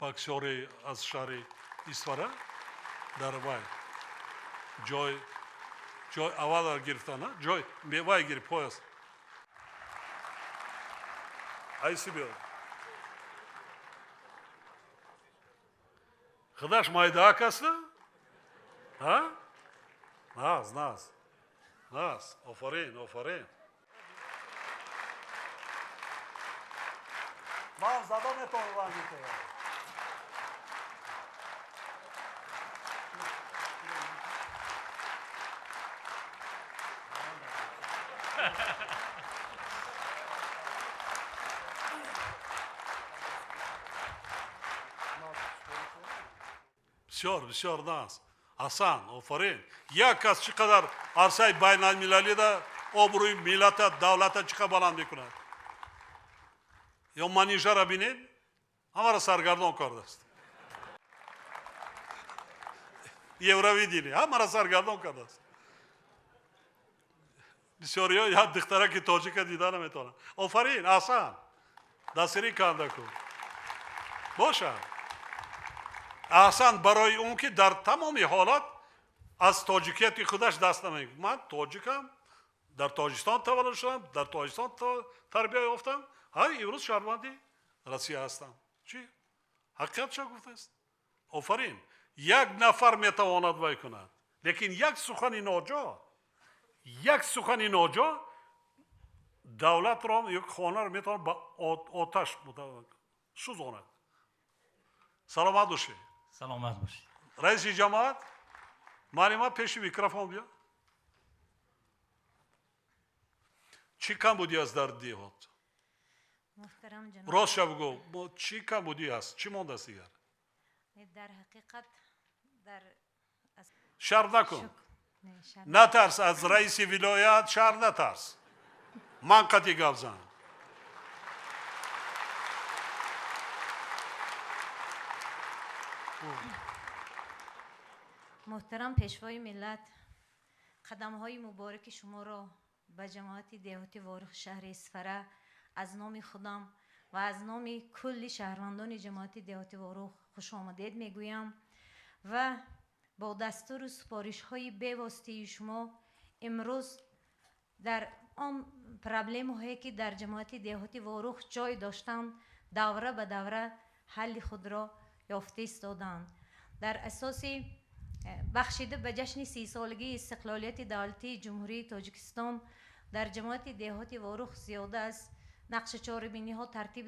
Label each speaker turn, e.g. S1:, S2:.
S1: Боксёри аз шаҳри Исфара дар вай ҷой аввалро гирифтан, ҷой вай гирифт, пояс. Айси биё. Худаш майдаак аст? Наз, наз, наз. Офарин, офарин. Ман зада метавонам ранги ту. Бисёр, бисёр наз. Ҳасан, офарин. Як кас чӣ қадар арсаи байналмилалида обрӯи миллата, давлата чӣ қадар баланд мекунад. Ё Манижара бинед, ҳамаро саргардон кардааст. Евровидение ҳамаро саргардон кардааст. Бисёриҳо як духтараки тоҷика дида наметавонанд. Офарин, аҳсан. Дастгирӣ кардаку. Бошад. Аҳсан барои он ки дар тамоми ҳолат аз тоҷикияти худаш даст намегирад. Ман тоҷикам, дар Тоҷикистон таваллуд шудам, дар Тоҷикистон тарбия ёфтам, ҳай имрӯз шаҳрванди Россия ҳастам. Чӣ? Ҳақиқатшо гуфтааст. Офарин. Як нафар метавонад вай кунад, лекин як сухани ноҷо, як сухани ноҷо давлатро ё хонаро метавонад ба оташ сӯзонад. Саломат бошед.
S2: Саломат бошед.
S1: Раиси ҷамоат, маълима, пеши микрофон биё. Чӣ камбудӣ аст дар деҳот?
S3: Муҳтарам ҷаноб.
S1: Ростша бигӯ, чӣ камбудӣ аст? Чӣ мондааст дигар?
S3: Дар ҳақиқат дар
S1: Шарм накун. Натарс аз раиси вилоят, шарм натарс. Ман қатъи гап зан.
S3: Муҳтарам Пешвои миллат, қадамҳои мубораки шуморо ба ҷамоати деҳоти Ворух шаҳри Исфара аз номи худам ва аз номи кулли шаҳрвандони ҷамоати деҳоти Ворух хушомадед мегӯям ва бо дастуру супоришҳои бевоситаи шумо имрӯз дар он проблемаҳое ки дар ҷамоати деҳоти Ворух ҷой доштанд, давра ба давра ҳалли худро ёфта истоданд. Дар асоси бахшида ба ҷашни 30-солагии истиқлолияти давлатии Ҷумҳурии Тоҷикистон дар ҷамоати деҳоти Ворух зиёда аз нақшачорабиниҳо тартиб